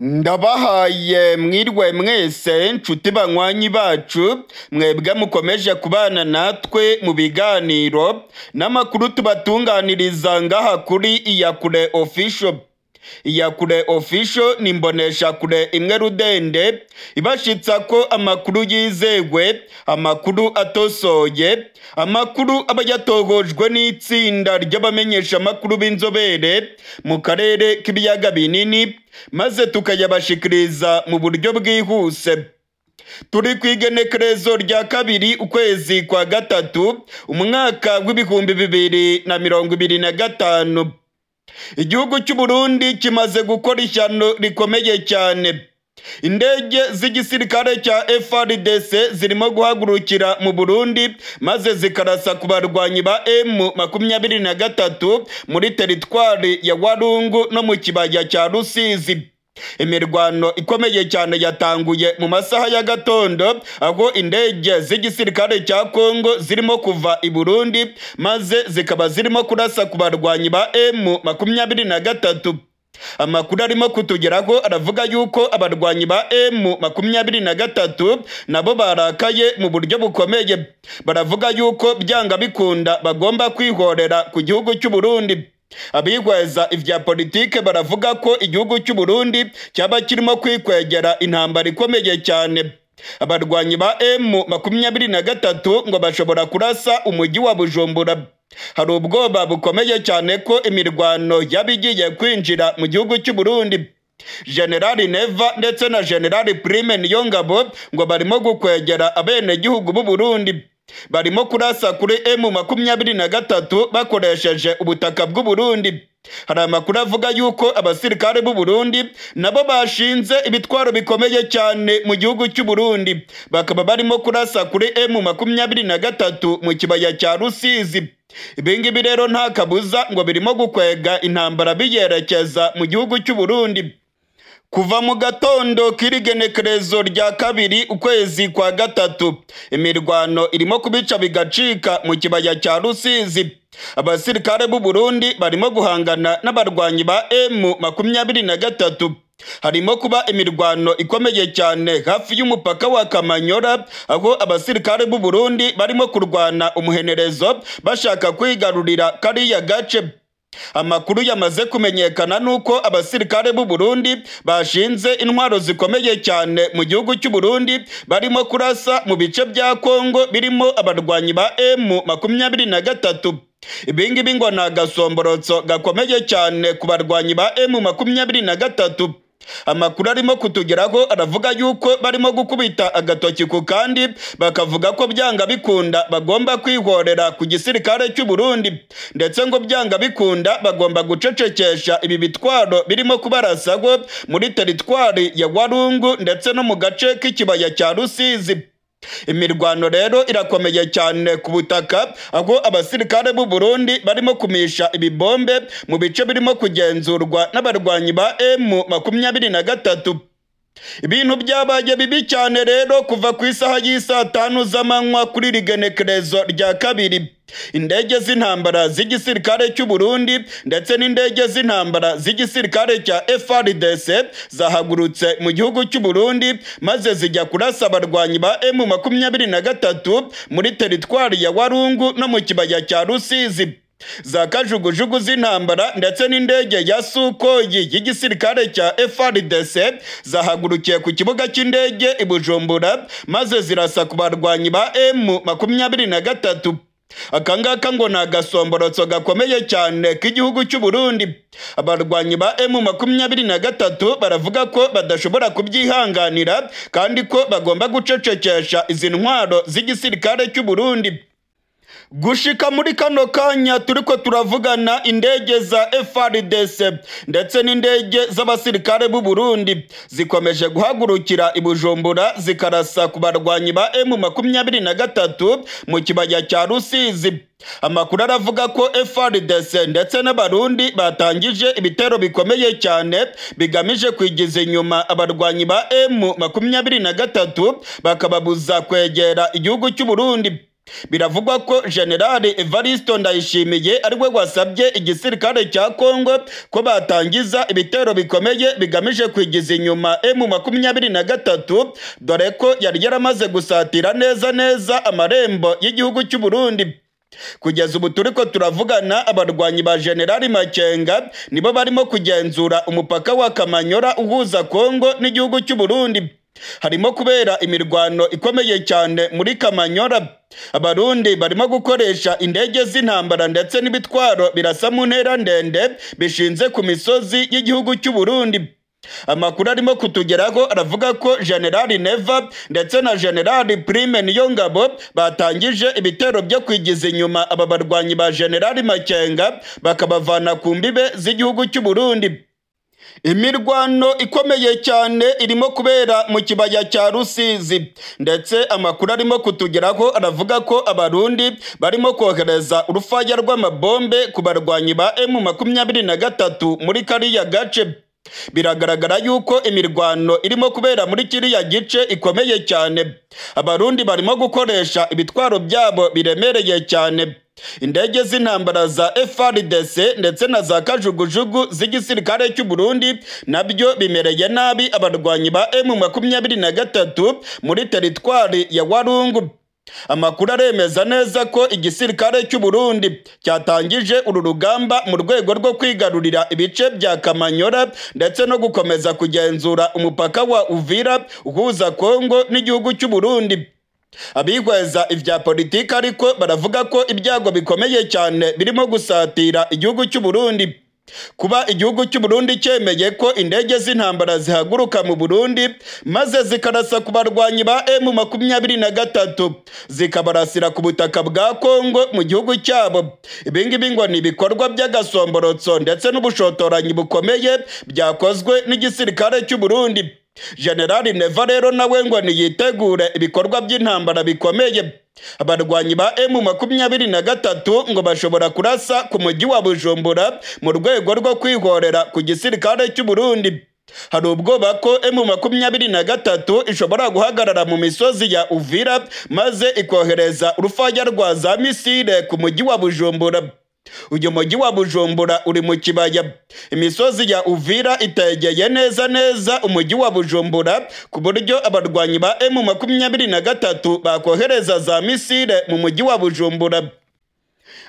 Ndabahaye mwirwe mwese nshuti banywanyi bacu, mwebwe mukomeje kubana natwe mu biganiro n'amakuru tubatunganiriza ngaha kuri Iyakure Official. Iyakure Official ni imboneshakure imwe rudende ibashitsa ko amakuru yizewe, amakuru atosoye, amakuru aba yatohojwe n'itsinda ry'abamenyeshamakuru b'inzobere mu karere k'ibiyaga binini, maze tukayabashikiriza mu buryo bwihuse. Turi ku igenekerezo rya 2 ukwezi kwa 3 umwaka w'2025. Igihugu cy'u Burundi kimaze gukora ishyano rikomeye cyane. Indege z'igisirikare cya FARDC zirimo guhagurukira mu Burundi maze zikarasa ku barwanyi ba M23 muri teritwari ya Walungu no mu kibaya cya Rusizi. Imirwano ikomeye cyane yatanguye mu masaha ya gatondo, aho indege z'igisirikare cya Kongo zirimo kuva i Burundi maze zikaba zirimo kurasa ku barwanyi ba M23. Amakuru arimo kutugeraho aravuga yuko abarwanyi ba M23 nabo barakaye mu buryo bukomeye. Baravuga yuko byanga bikunda bagomba kwihorera ku gihugu cy'u Burundi. Abihweza ivya politike baravuga ko igihugu cy'u Burundi cyaba kirimo kwikwegera intambara ikomeye cyane. Abarwanyi ba M23 ngo bashobora kurasa umujyi wa Bujumbura. Hari ubwoba bukomeye cyane ko imirwano yabigiye kwinjira mu gihugu cy'u Burundi. General Neva ndetse na General Prime Niyongabo ngo barimo gukwegera abenegihugu b'u Burundi. Barimo kurasa kuri M23 bakoresheje ubutaka bw'u Burundi. Hari amakuru avuga yuko abasirikare b'u Burundi nabo bashinze ibitwaro bikomeye cyane mu gihugu cy'u Burundi, bakaba barimo kurasa kuri M23 mu kibaya cya Rusizi. Ibingibi rero nta kabuza ngo birimo gukwega intambara biyerekeza mu gihugu cy'u Burundi. Kuva mu gatondo k'irigenekerezo rya 2 ukwezi kwa 3, imirwano irimo kubica bigacika mu kibaya cya Rusizi. Abasirikare b'u Burundi barimo guhangana n'abarwanyi ba M23. Harimo kuba imirwano ikomeye cyane hafi y'umupaka wa Kamanyora, aho abasirikare b'u Burundi barimo kurwana umuhenerezo bashaka kwigarurira kariya gace. Amakuru yamaze kumenyekana nuko abasirikare b'u Burundi bashinze intwaro zikomeye cyane mu gihugu cy'u Burundi, barimo kurasa mu bice bya Kongo birimo abarwanyi ba M23. Ibingibi ngo ni agasomborotso gakomeye cyane ku barwanyi ba M23. Amakuru arimo kutugeraho aravuga yuko barimo gukubita agatoki ku kandi, bakavuga ko byanga bikunda bagomba kwihorera ku gisirikare cy'u Burundi, ndetse ngo byanga bikunda bagomba gucecekesha ibi bitwaro birimo kubarasago muri teritwari ya Walungu ndetse no mu gace k'ikibaya cya Rusizi. Imirwano rero irakomeye cyane ku butaka, aho abasirikare b'u Burundi barimo kumisha ibibombe mu bice birimo kugenzurwa n'abarwanyi ba M23. Ibintu byabaye bibi cyane rero kuva ku isaha y'isaa 5 z'amanywa kuri rigenekerezo rya 2. Indege z'intambara z'igisirikare cy'u Burundi ndetse n'indege z'intambara z'igisirikare cya FARDC zahagurutse mu gihugu cy'u Burundi maze zijya kurasa abarwanyi ba M23 muri teritwari ya Walungu no mu kibaya cya Rusizi. Za kajugujugu z'intambara ndetse n'indege ya Sukhoi y'igisirikare cya FARDC zahagurukiye ku kibuga cy'indege i Bujumbura maze zirasa ku barwanyi ba M23. Akangaka ngo ni agasomborotso gakomeye cyane k'igihugu cy'u Burundi. Abarwanyi ba M23 baravuga ko badashobora kubyihanganira kandi ko bagomba gucecekesha izi ntwaro z'igisirikare cy'u Burundi. Gushika muri kano kanya turiko turavugana, indege za FARDC ndetse n'indege z'abasirikare b'u Burundi zikomeje guhagurukira i Bujumbura zikarasa ku barwanyi ba M23 mu kibaya cya Rusizi. Amakuru aravuga ko FARDC ndetse n'Abarundi batangije ibitero bikomeye cyane bigamije kwigiza inyuma abarwanyi ba M23 bakababuza kwegera igihugu cy'u Burundi. Biravugwa ko General Evaristo Ndayishimiye ariwe wasabye igisirikare cya Kongo ko batangiza ibitero bikomeye bigamije kwigiza inyuma M23, dore ko yari yaramaze gusatira neza neza amarembo y'igihugu cy'u Burundi. Kugeza ubu turiko turavugana, abarwanyi ba General Makenga nibo barimo kugenzura umupaka wa Kamanyora uhuza Kongo n'igihugu cy'u Burundi. Harimo kubera imirwano ikomeye cyane muri Kamanyora. Abarundi barimo gukoresha indege z'intambara ndetse n'ibitwaro birasa mu ntera ndende bishinze ku misozi y'igihugu cy'u Burundi. Amakuru arimo kutugeraho aravuga ko General Neva ndetse na General Prime Niyongabo batangije ibitero byo kwigiza inyuma aba barwanyi ba General Makenga, bakabavana ku mbibe z'igihugu cy'u Burundi. Imirwano ikomeye cyane irimo kubera mu kibaya cya Rusizi, ndetse amakuru arimo kutugeraho aravuga ko Abarundi barimo kohereza urufaya rw'amabombe ku barwanyi ba M23 muri kariya gace. Biragaragara yuko imirwano irimo kubera muri kiriya gice ikomeye cyane. Abarundi barimo gukoresha ibitwaro byabo biremereye cyane. Indege z'intambara za FARDC ndetse na za kajugujugu z'igisirikare cy'u Burundi nabyo bimereye nabi abarwanyi ba M23 muri teritwari ya Warungu. Amakuru aremeza neza ko igisirikare cy'u Burundi cyatangije uru rugamba mu rwego rwo kwigarurira ibice bya Kamanyora ndetse no gukomeza kugenzura umupaka wa Uvira uhuza Kongo n'igihugu cy'u Burundi. Abihweza ivya politiki ariko baravuga ko ibyago bikomeye cyane birimo gusatira igihugu cy'u Burundi. Kuba igihugu cy'u Burundi cyemeye ko indege z'intambara zihaguruka mu Burundi maze zikarasa ku barwanyi ba M23, zikabarasira ku butaka bwa Kongo mu gihugu cyabo, ibingibi ngo ni ibikorwa by'agasomborotso ndetse n'ubushotoranyi bukomeye byakozwe n'igisirikare cy'u Burundi. General Neva rero nawe ngo niyitegure ibikorwa by'intambara bikomeye. Abarwanyi ba M23 ngo bashobora kurasa ku mujyi wa Bujumbura mu rwego rwo kwihorera ku gisirikare cy'u Burundi. Hari ubwoba ko M23 ishobora guhagarara mu misozi ya Uvira maze ikohereza urufaya rwa za misile ku mujyi wa Bujumbura. Uyu mujyi wa Bujumbura uri mu kibaya. Imisozi ya Uvira itegeye neza neza umujyi wa Bujumbura, ku buryo abarwanyi ba M23 bakohereza za misile mu mujyi wa Bujumbura.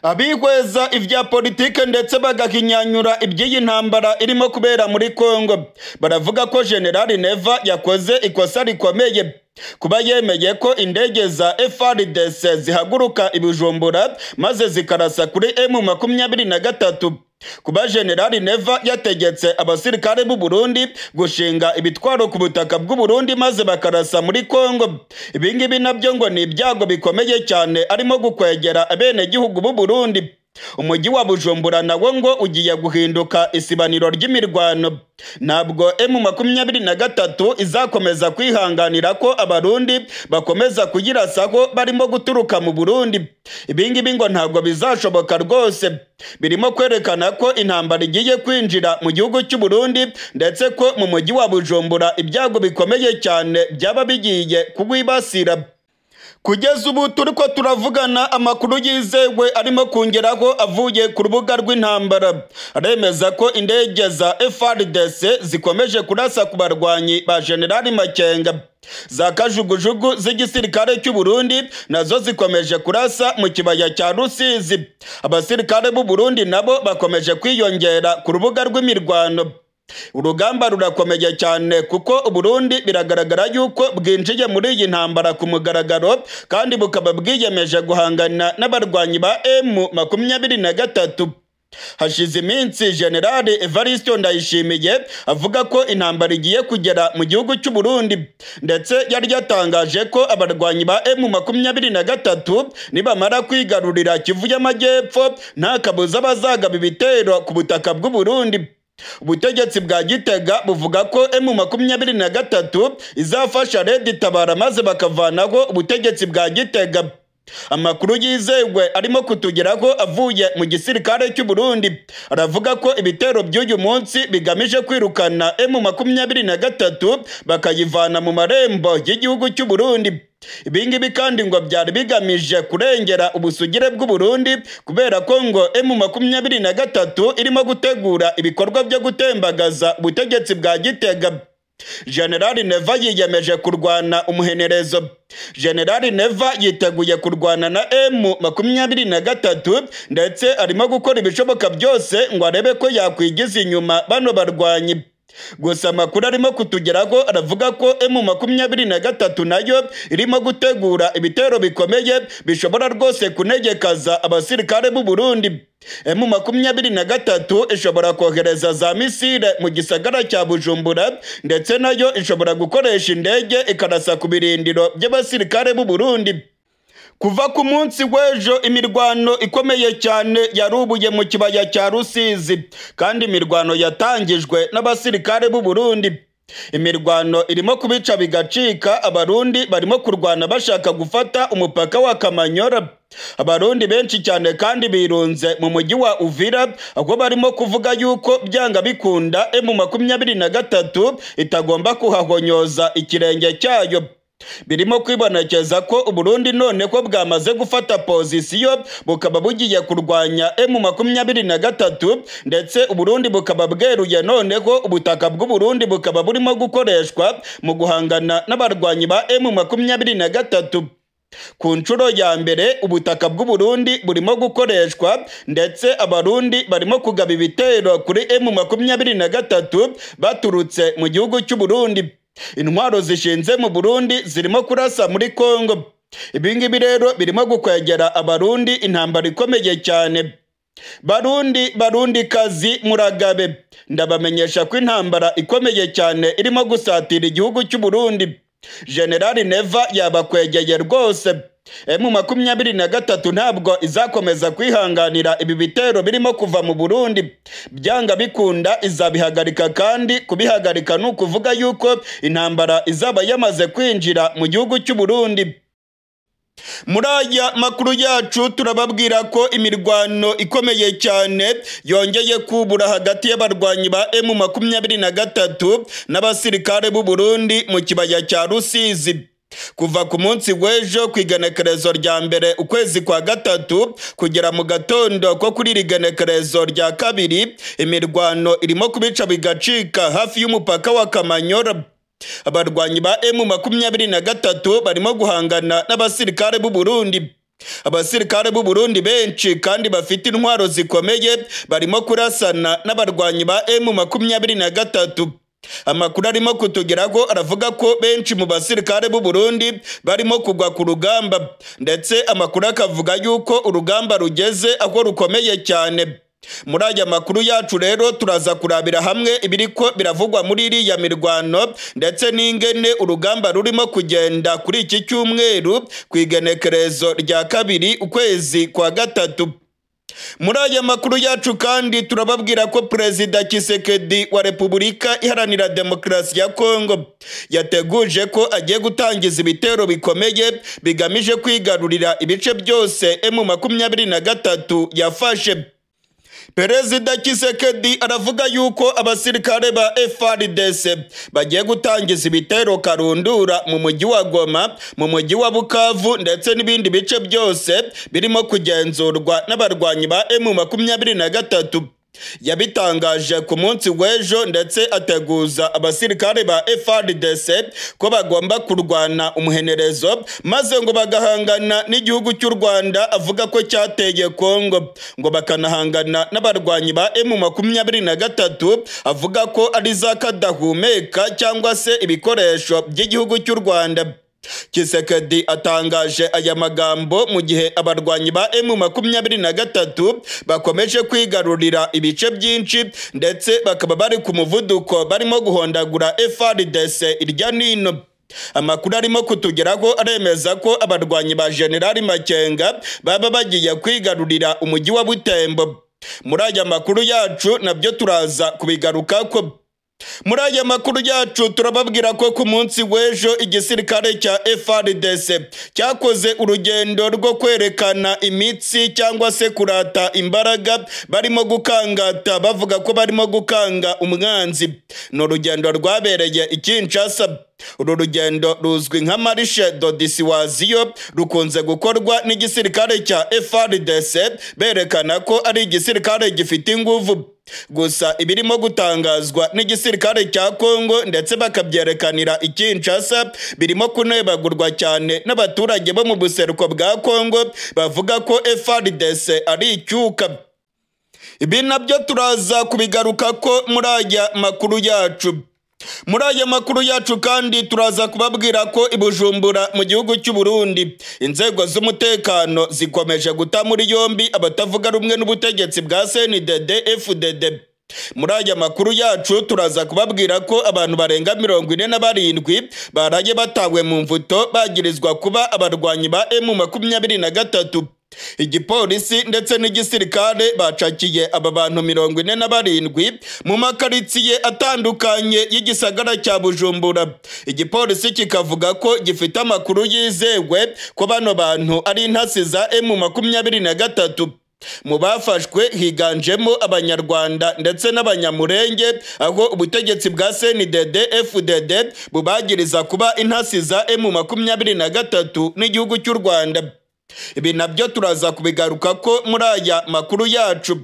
Abihweza ivya politike ndetse bagahinyanyura iby'iyi ntambara irimo kubera muri Kongo baravuga ko General Neva yakoze ikosa rikomeye kuba yemeye ko indege za FARDC zihaguruka i Bujumbura maze zikarasa kuri M23. Kuba General Neva yategetse abasirikare b'u Burundi gushinga ibitwaro ku butaka bw'u Burundi maze bakarasa muri Kongo, ibingibi nabyo ngo ni ibyago bikomeye cyane arimo gukwegera abenegihugu b'u Burundi. Umujyi wa Bujumbura nawo ngo ugiye guhinduka isibaniro ry'imirwano. Ntabwo M23 izakomeza kwihanganira ko Abarundi bakomeza kuyirasaho barimo guturuka mu Burundi. Ibingibi ngo ntabwo bizashoboka rwose. Birimo kwerekana ko intambara igiye kwinjira mu gihugu cy'u Burundi, ndetse ko mu mujyi wa Bujumbura ibyago bikomeye cyane byaba bigiye kugwibasira. Kugeza ubu turiko turavugana, amakuru yizewe arimo kongeraho avuye ku rubuga rw'intambara aremeza ko indege za FARDC zikomeje kurasa ku barwanyi ba General Makenga. Za kajugujugu z'igisirikare cy'u Burundi nazo zikomeje kurasa mu kibaya cya Rusizi. Abasirikare b'u Burundi nabo bakomeje kwiyongera ku rubuga rw'imirwano. Urugamba rurakomeye cyane kuko Uburundi biragaragara yuko bwinjiye muri iyi ntambara ku mugaragaro, kandi bukaba bwiyemeje guhangana n'abarwanyi ba M23. Hashize iminsi General Evaristo Ndayishimiye avuga ko intambara igiye kugera mu gihugu cy'u Burundi, ndetse yari yatangaje ko abarwanyi ba M23 nibamara kwigarurira Kivu y'Amajyepfo nta kabuza bazagaba ibitero ku butaka bw'u Burundi. Ubutegetsi bwa Gitega buvuga ko M23 izafasha Red Tabara maze bakavanaho ubutegetsi bwa Gitega. Amakuru yizewe arimo kutugeraho avuye mu gisirikare cy'u Burundi aravuga ko ibitero by'uyu munsi bigamije kwirukana M23 bakayivana mu marembo y'igihugu cy'u Burundi. Ibingibi kandi ngo byari bigamije kurengera ubusugire bw'u Burundi, kubera ko ngo M23 irimo gutegura ibikorwa byo gutembagaza ubutegetsi bwa Gitega. General Neva yiyemeje kurwana umuhenerezo. General Neva yiteguye kurwana na M23 ndetse arimo gukora ibishoboka byose ngo arebe ko yakwigiza inyuma bano barwanyi. Gusa amakuru arimo kutugeraho aravuga ko M23 nayo irimo gutegura ibitero bikomeye bishobora rwose kunegekaza abasirikare b'u Burundi. M23 ishobora kohereza za misile mu gisagara cya Bujumbura, ndetse nayo ishobora gukoresha indege ikarasa ku birindiro by'abasirikare b'u Burundi. Kuva ku munsi w'ejo imirwano ikomeye cyane yarubuye mu kibaya cya Rusizi, kandi imirwano yatangijwe n'abasirikare b'u Burundi. Imirwano irimo kubica bigacika, abarundi barimo kurwana bashaka gufata umupaka wa Kamanyora. Abarundi benshi cyane kandi birunze mu mujyi wa Uvira, aho barimo kuvuga yuko byanga bikunda M23 itagomba kuhahonyoza ikirenge cyayo. Birimo kwibonekeza ko Uburundi none ko bwamaze gufata pozisiyo, bukaba bugiye kurwanya M23, ndetse Uburundi bukaba bweruye none ko ubutaka bw'u Burundi bukaba burimo gukoreshwa mu guhangana n'abarwanyi ba M23. Ku nshuro ya mbere ubutaka bw'u Burundi burimo gukoreshwa, ndetse abarundi barimo kugaba ibitero kuri M23 baturutse mu gihugu cy'u Burundi. Intwaro zishinze mu Burundi zirimo kurasa muri Kongo. Ibingibi rero birimo gukwegera abarundi intambara ikomeye cyane. Barundi, barundi kazi muragabe, ndabamenyesha ko intambara ikomeye cyane irimo gusatira igihugu cy'u Burundi. General Neva yabakwegeye rwose. M23 ntabwo izakomeza kwihanganira ibi bitero birimo kuva mu Burundi. Byanga bikunda izabihagarika, kandi kubihagarika ni ukuvuga yuko intambara izaba yamaze kwinjira mu gihugu cy'u Burundi. Muri aya makuru yacu turababwira ko imirwano ikomeye cyane yongeye kubura hagati y'abarwanyi ba M23 n'abasirikare b'u Burundi mu kibaya cya Rusizi. Kuva ku munsi w'ejo ku igenekerezo rya mbere ukwezi kwa gatatu kugera mu gatondo ko kuri iri genekerezo rya kabiri, imirwano irimo kubica bigacika hafi y'umupaka wa Kamanyora. Abarwanyi ba M23 barimo guhangana n'abasirikare b'u Burundi. Abasirikare b'u Burundi benshi kandi bafite intwaro zikomeye barimo kurasana n'abarwanyi ba M23. Amakuru arimo kutugeraho aravuga ko benshi mu basirikare b'u Burundi barimo kugwa ku rugamba, ndetse amakuru akavuga yuko urugamba rugeze aho rukomeye cyane. Muri aya makuru yacu rero turaza kurabira hamwe ibiriko biravugwa muri iriya mirwano, ndetse n'ingene urugamba rurimo kugenda kuri iki cyumweru ku igenekerezo rya kabiri ukwezi kwa gatatu. Muri aya makuru yacu kandi turababwira ko Perezida Tshisekedi wa Repubulika Iharanira Demokarasi ya Kongo yateguje ko agiye gutangiza ibitero bikomeye bigamije kwigarurira ibice byose M23 yafashe. Perezida Tshisekedi aravuga yuko abasirikare ba FARDC bagiye gutangiza ibitero karundura mu mujyi wa Goma, mu mujyi wa Bukavu ndetse n'ibindi bice byose birimo kugenzurwa n'abarwanyi ba M23. Yabitangaje ku munsi w'ejo ndetse ateguza abasirikare ba FARDC ko bagomba kurwana umuhenerezo maze ngo bagahangana n'igihugu cy'u Rwanda avuga ko cyateye Kongo, ngo bakanahangana n'abarwanyi ba M23 avuga ko ari za kadahumeka cyangwa se ibikoresho by'igihugu cy'u Rwanda. Tshisekedi atangaje aya magambo mu gihe abarwanyi ba M23 bakomeje kwigarurira ibice byinshi ndetse bakaba bari ku muvuduko barimo guhondagura FARDC irya nino. Amakuru arimo kutugeraho aremeza ko abarwanyi ba General Makenga baba bagiye kwigarurira umujyi wa Butembo. Muri aya makuru yacu nabyo turaza kubigarukako. Muri aya makuru yacu turababwira ko ku munsi w'ejo igisirikare cya FARDC cyakoze urugendo rwo kwerekana imitsi cyangwa se kurata imbaraga, barimo gukangata bavuga ko barimo gukanga umwanzi. Ni urugendo rwabereye i Kinshasa. Uru rugendo ruzwi nka Marche de Dissuasion, rukunze gukorwa n'igisirikare cya FARDC berekana ko ari igisirikare gifite inguvu. Gusa ibirimo gutangazwa n'igisirikare cya Kongo ndetse bakabyerekanira i Kinshasa birimo kunebagurwa cyane n'abaturage bo mu buseruko bwa Kongo bavuga ko FARDC ari icyuka. Ibi nabyo turaza kubigaruka ko muri aya makuru yacu. Muri aya makuru yacu kandi turaza kubabwira ko i Bujumbura mu gihugu cy'u Burundi inzego z'umutekano zikomeje guta muri yombi abatavuga rumwe n'ubutegetsi bwa CNDD FDD. Muri aya makuru yacu turaza kubabwira ko abantu barenga 47 baraye batawe mu mvuto bagirizwa kuba abarwanyi ba M23. Igipolisi ndetse n'igisirikare bacakiye aba bantu 47 mu makaritsiye atandukanye y'igisagara cya Bujumbura. Igipolisi kikavuga ko gifite amakuru yizewe ko bano bantu ari intasi za M23. Mu bafashwe higanjemo Abanyarwanda ndetse n'Abanyamurenge, aho ubutegetsi bwa CNDD FDD bubagiriza kuba intasi za M23 n'igihugu cy'u Rwanda. Ibi nabyo turaza kubigaruka ko muri aya makuru yacu.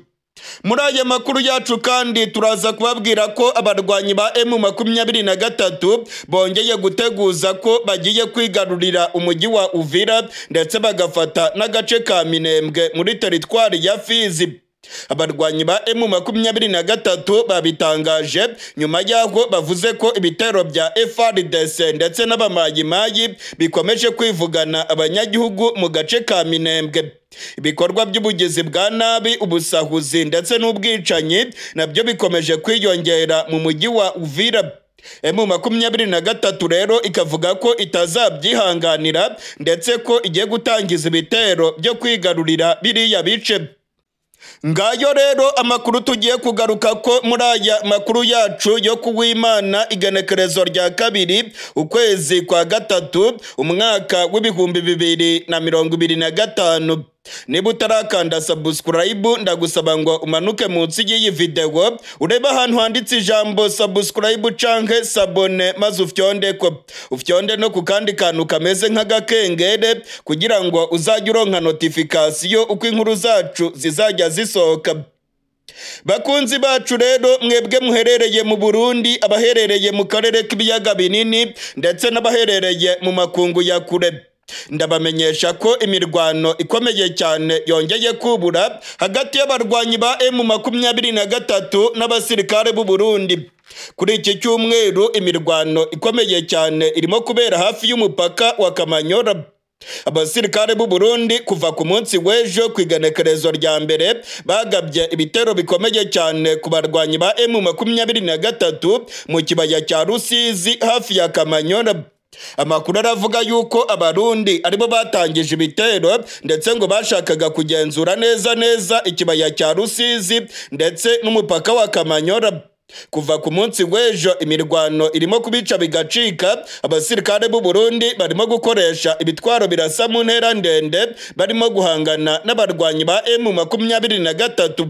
Muri aya makuru yacu kandi turaza kubabwira ko abarwanyi ba M23 bongeye guteguza ko bagiye kwigarurira umujyi wa Uvira ndetse bagafata n'agace ka Minembwe muri teritwari ya Fizi. Abarwanyi ba M23 babitangaje nyuma y'aho bavuze ko ibitero bya FARDC ndetse n'abamayimayi bikomeje kwivugana abanyagihugu mu gace ka Minembwe. Ibikorwa by'ubugizi bwa nabi, ubusahuzi ndetse n'ubwicanyi nabyo bikomeje kwiyongera mu mujyi wa Uvira. M23 rero ikavuga ko itazabyihanganira ndetse ko igiye gutangiza ibitero byo kwigarurira biriya bice. Ngayo rero amakuru tugiye kugaruka ko muri aya makuru yacu yo kuwimana igenekerezo rya 2 ukwezi kwa 3 umwaka w'2025. Niba utarakanda subscribe ndagusaba ngo umanuke munsi y'iyi video urebe ahantu handitse ijambo subscribe canke sabone maze ufyondeko. Ufyonde no ku kandi kantu kameze nk'agakengere kugira ngo uzajye uronka notification uko inkuru zacu zizajya zisohoka. Bakunzi bacu rero mwebwe muherereye mu Burundi, abaherereye mu karere k'ibiyaga binini ndetse n'abaherereye mu makungu ya kure, ndabamenyesha ko imirwano ikomeye cyane yongeye kubura hagati y'abarwanyi ba M23 n'abasirikare b'u Burundi. Kuri iki cyumweru imirwano ikomeye cyane irimo kubera hafi y'umupaka wa Kamanyora. Abasirikare b'u Burundi kuva ku munsi w'ejo ku igenekerezo rya mbere bagabye ibitero bikomeye cyane ku barwanyi ba M23 mu kibaya cya Rusizi hafi ya Kamanyora. Amakuru aravuga yuko Abarundi aribo batangije ibitero ndetse ngo bashakaga kugenzura neza neza ikibaya cya Rusizi ndetse n'umupaka wa Kamanyora. Kuva ku munsi w'ejo imirwano irimo kubica bigacika. Abasirikare b'u Burundi barimo gukoresha ibitwaro birasa mu ntera ndende, barimo guhangana n'abarwanyi ba M23.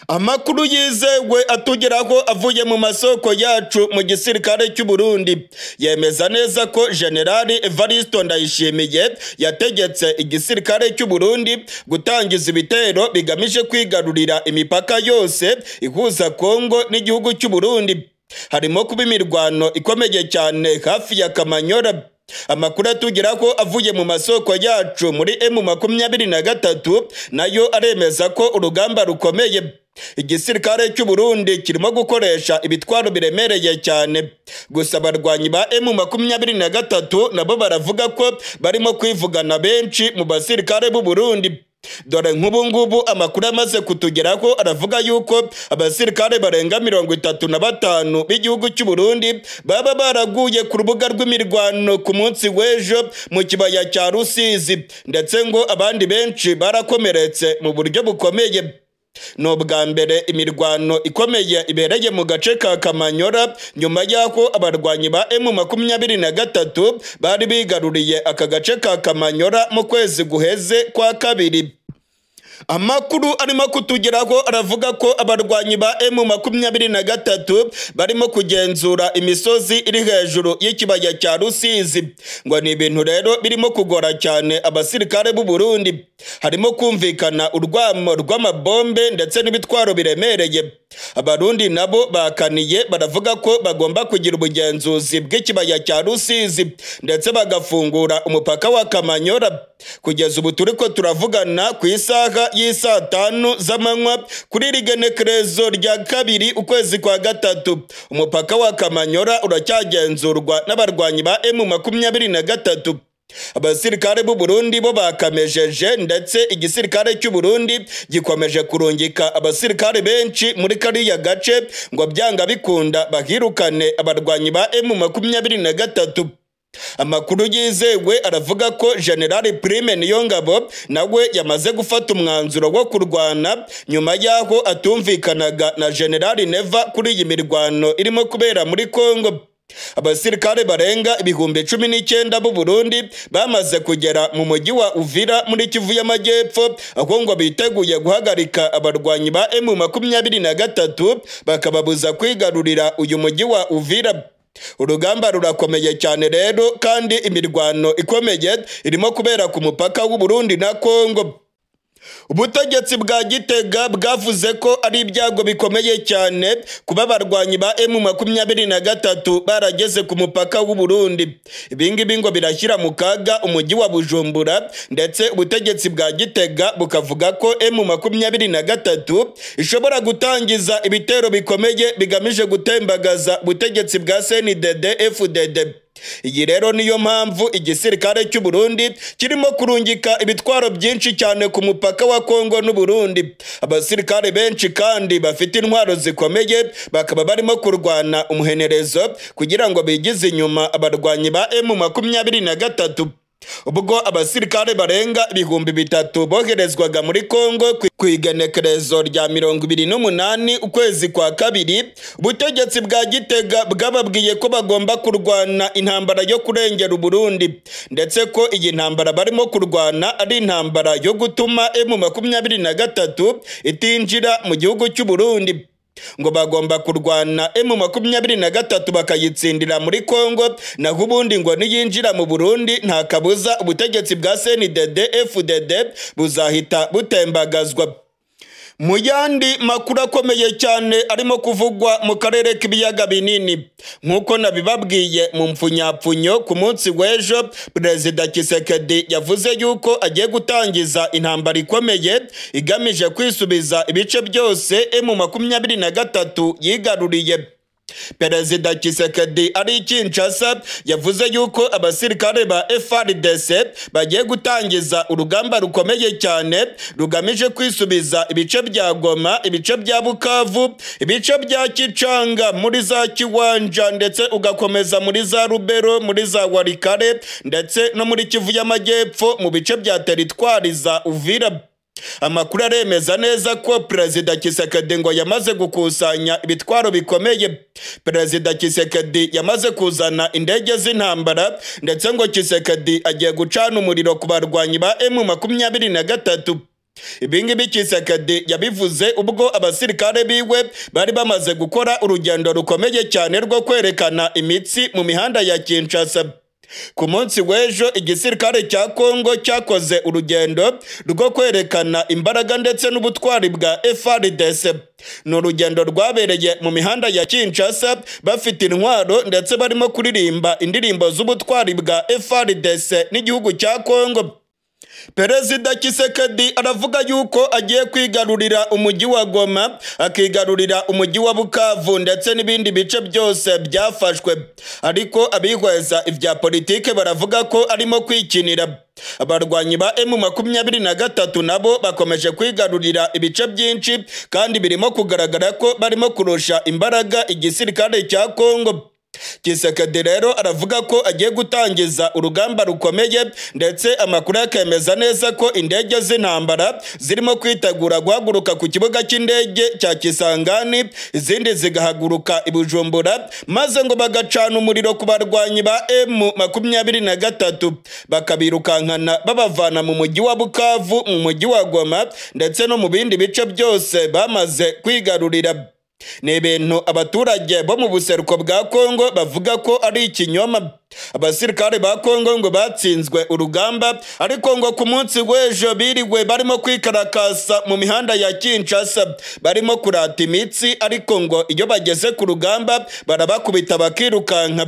Amakuru yizewe atugeraho avuye mu masoko yacu mu gisirikare cy'u Burundi yemeza neza ko General Evariste Ndayishimiye yategetse igisirikare cy'u Burundi gutangiza ibitero bigamije kwigarurira imipaka yose ihuza Kongo n'igihugu cy'u Burundi. Harimo kuba imirwano ikomeye cyane hafi ya Kamanyora. Amakuru atugeraho avuye mu masoko yacu muri M23 nayo aremeza ko urugamba rukomeye. Igisirikare cy'u Burundi kirimo gukoresha ibitwaro biremereye cyane. Gusa abarwanyi ba M23 nabo baravuga ko barimo kwivugana benshi mu basirikare b'u Burundi. Dore nk'ubu ngubu amakuru amaze kutugeraho aravuga yuko abasirikare barenga 35 b'igihugu cy'u Burundi baba baraguye ku rubuga rw'imirwano ku munsi w'ejo mu kibaya cya Rusizi, ndetse ngo abandi benshi barakomeretse mu buryo bukomeye. Ni ubwa mbere imirwano ikomeye ibereye mu gace ka Kamanyora nyuma y'aho abarwanyi ba M23 bari bigaruriye aka gace ka Kamanyora mu kwezi guheze kwa kabiri. Amakuru arimo kutugeraho aravuga ko abarwanyi ba M23 barimo kugenzura imisozi iri hejuru y'ikibaya cya Rusizi. Ngo ni ibintu rero birimo kugora cyane abasirikare b'u Burundi. Harimo kumvikana urwamo rw'amabombe ndetse n'ibitwaro biremereye. Abarundi nabo bakaniye baravuga ko bagomba kugira ubugenzuzi bw'ikibaya cya Rusizi ndetse bagafungura umupaka wa Kamanyora. Kugeza ubu turiko turavugana ku isaha y'isaa 5 z'amanywa kuri rigenekerezo rya 2 ukwezi kwa 3, umupaka wa Kamanyora uracyagenzurwa n'abarwanyi ba M23. Abasirikare b'u Burundi bo bakamejeje ndetse igisirikare cy'u Burundi gikomeje kurungika abasirikare benshi muri kariya gace ngo byanga bikunda bahirukane abarwanyi ba M23. Amakuru yizewe aravuga ko General Prime Niyongabo nawe yamaze gufata umwanzuro wo kurwana nyuma y'aho atumvikanaga na General Neva kuri iyi mirwano irimo kubera muri Kongo. Abasirikare barenga 19,000 b'u Burundi bamaze kugera mu mujyi wa Uvira muri Kivu y'Amajyepfo, aho ngo biteguye guhagarika abarwanyi ba M23 bakababuza kwigarurira uyu mujyi wa Uvira. Urugamba rurakomeye cyane rero, kandi imirwano ikomeye irimo kubera ku mupaka w'u Burundi na Kongo. Ubutegetsi bwa Gitega bwavuze ko ari ibyago bikomeye cyane kuba abarwanyi ba M23 barageze ku mupaka w'u Burundi. Ibingibi ngo birashyira mu kaga umujyi wa Bujumbura, ndetse ubutegetsi bwa Gitega bukavuga ko M23 ishobora gutangiza ibitero bikomeye bigamije gutembagaza ubutegetsi bwa CNDD-FDD. Iyi rero niyo mpamvu igisirikare cy'u Burundi kirimo kurungika ibitwaro byinshi cyane ku mupaka wa Kongo n'u Burundi. Abasirikare benshi kandi bafite intwaro zikomeye bakaba barimo kurwana umuhenerezo kugira ngo bigize inyuma abarwanyi ba M23. Ubwo abasirikare barenga 3000 boherezwaga muri Kongo ku igenekerezo rya 28 ukwezi kwa 2, ubutegetsi bwa Gitega bwababwiye ko bagomba kurwana intambara yo kurengera Burundi, ndetse ko iyi ntambara barimo kurwana ari intambara yo gutuma M23 itinjira mu gihugu cy'u Burundi. Ngo bagomba kurwana M23 bakayitsindira muri Kongo, naho ubundi ngo niyinjira mu Burundi nta kabuza ubutegetsi bwa CNDD-FDD buzahita butembagazwa. Mu yandi makuru akomeye cyane arimo kuvugwa mu karere k'ibiyaga binini, nk'uko nabibabwiye mu mfunyapfunyo ku munsi w'ejo, Perezida Tshisekedi yavuze yuko agiye gutangiza intambara ikomeye igamije kwisubiza ibice byose M23 yigaruriye. Perezida Tshisekedi ari Kinshasa yavuze yuko abasirikare ba FARDC bagiye gutangiza urugamba rukomeye cyane rugamije kwisubiza ibice bya Goma, ibice bya Bukavu, ibice bya Kichanga muri za Kiwanja, ndetse ugakomeza muri za Rubero, muri za Walikale, ndetse no muri Kivu y'Amajyepfo mu bice bya teritwari za Uvira. Amakuru aremeza neza ko Perezida Tshisekedi ngo yamaze gukusanya ibitwaro bikomeye. Perezida Tshisekedi yamaze kuzana indege z'intambara, ndetse ngo Tshisekedi agiye gucana umuriro ku barwanyi ba M23. Ibingibi Tshisekedi yabivuze ubwo abasirikare biwe bari bamaze gukora urugendo rukomeye cyane rwo kwerekana imitsi mu mihanda ya Kinshasa. Ku munsi w'ejo igisirikare cya Kongo cyakoze urugendo rwo kwerekana imbaraga ndetse n'ubutwari bwa FARDC. Ni urugendo rwabereye mu mihanda ya Kinshasa bafite intwaro ndetse barimo kuririmba indirimbo z'ubutwari bwa FARDC n'igihugu cya Kongo. Perezida Tshisekedi aravuga yuko agiye kwigarurira umujyi wa Goma, akigarurira umujyi wa Bukavu ndetse n'ibindi bice byose byafashwe. Ariko abihweza ibya politike baravuga ko arimo kwikinira. Abarwanyi ba M23 nabo bakomeje kwigarurira ibice byinshi kandi birimo kugaragara ko barimo kurusha imbaraga igisirikare cya Kongo. Tshisekedi rero aravuga ko agiye gutangiza urugamba rukomeye, ndetse amakuru akemeza neza ko indege z'intambara zirimo kwitegura guhaguruka ku kibuga cy'indege cya Kisangani, izindi zigahaguruka i Bujumbura, maze ngo bagacana umuriro ku barwanyi ba M23, bakabirukankana babavana mu mujyi wa Bukavu, mu mujyi wa Goma, ndetse no mu bindi bice byose bamaze kwigarurira. Ni ibintu abaturage bo mu buseruko bwa Kongo bavuga ko ari ikinyoma. Abasirikare ba Kongo ngo batsinzwe urugamba, ariko ngo ku munsi w'ejo biriwe barimo kwikarakasa mu mihanda ya Kinshasa, barimo kurata imitsi, ariko ngo iyo bageze ku rugamba barabakubita bakirukanka.